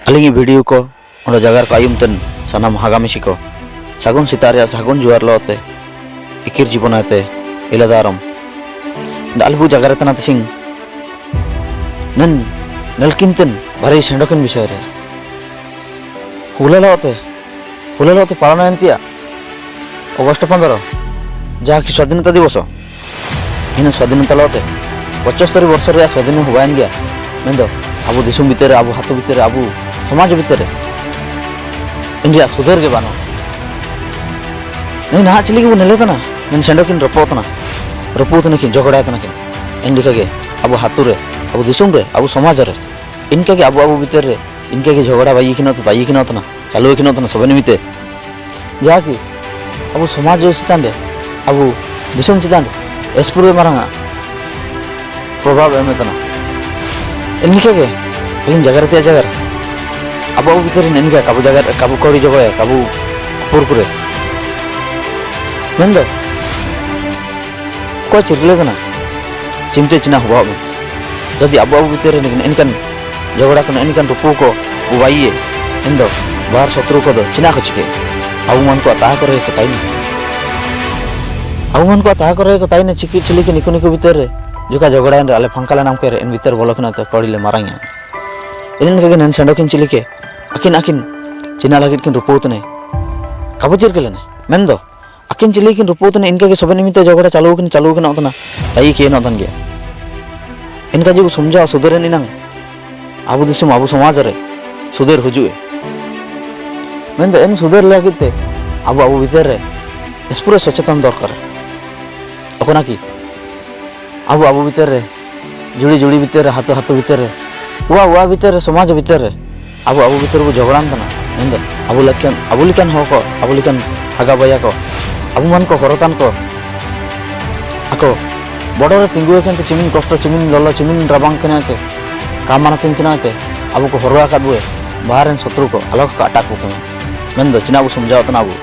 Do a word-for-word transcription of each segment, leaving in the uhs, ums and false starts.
Alingi video ko, ondo jagar ko ayum ten, sanam haga misi ko. Sagun sitari a sagun juar lo te, ikir jibona te, iladarom. Da alibu jagar tena tising. Nen, nelkin ten, bari sendokin bisare. Hula lo te, hula lo te palana entia. August pondro, jaki swadhinota diboso. Ina swadhinota lo te, pochotturi borso ria swadhino hubain gia. Mendo, abu disum bitere, abu hatu bitere, abu somaj bitere. India suder ge bano. Nai na chili ge bu nele tana, nen sendokin ropo tana. Ropo tana kin, jogora tana kin. Endika ge, abu hatu re, abu disum re, abu somaj re. Inka ge abu abu bitere, inka ge jogora bai kino tana, bai kino tana. Chalu kino tana soben mite. Jaki, abu somaj chitan de, abu disum chitan de, espure maranga. Probab eme tana. Endika ge, alin jagar tia jagar. Abu abu bitere endika kabu jagar, kabu kori jogoya, kabu purpure. Mendo. Ko chirkile tana. Chimte china huba hube. Jodi abu abu bitere nen, enikan jogora ko, enikan rupu ko, ubaye, endo, bar sotru ko do, china ko chike. Abu man ko ataha kore ko taina. Abu man ko ataha kore ko taina chiki chilike niku niku bitere. Juka jogora endre ale pangkala nam kere en bitere bolo kina to kori le maranya. Enen kage nen sendokin chilike. Akin akin, china lagit kin rupu tene. Kabu chirkile ne. Mendo. Akin chilikin rupu tene inka ge soben mite jogora chalu kin, chalu kin otana. Tayi ke no tan ge. Inka jibu sumja suder inang. Abu disum abu somaj re. Suder hujue. Mendo en suder lagit te. Abu abu bitere. Espure sochetan dorkar. Okona ki. Abu abu bitere. Juri juri bitere, hatu hatu bitere. Ua ua bitere, somaj bitere. Abu abu bitere bu jogoran tana. Mendo. Abu lekan, abu lekan hoko, abu lekan haga baya ko. Abu man ko horotan ko. Ako. Bodo re tingu eken te chimin kosto, chimin lolo, chimin rabang kena te. Kamana tin kena te. Abu ko horo akat bue. Baharen sotru ko. Alok ko atak bu kena. Mendo. China bu sumjao tana abu.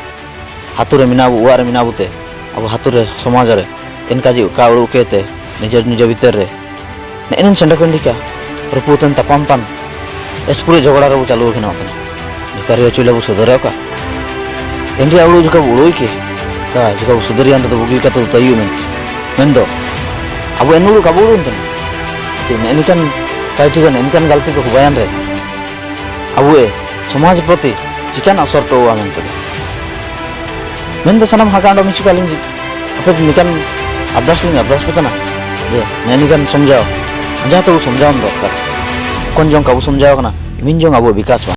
Hatu re mina bu, ua re mina bu te. Abu hatu re somaj re. Inka ji ka ulu ke te. Nijo nijo bitere. Ne enen sendok indika. Rupu ten tapampan. espure jhogara rabo chalu akina tena. Jhukare achula bu sudare ka. Enri aulu jhuka bu ului ke. Ka jhuka bu sudari anda tu bugil ka tu tayu men. Mendo. Abu ennulu kabu ului tena. Ke ne enikan kaiti kan enikan galti ko kubayan re. Abu e somaj proti chikan asor to wa men tena. Mendo sanam hakando misi kalingi. Ape nikan abdas ling abdas petana. Ye, ne nikan somjao. Anja tu somjao dorkar. Kon jong kabu somjao kana. Imin jong abu bikas wa.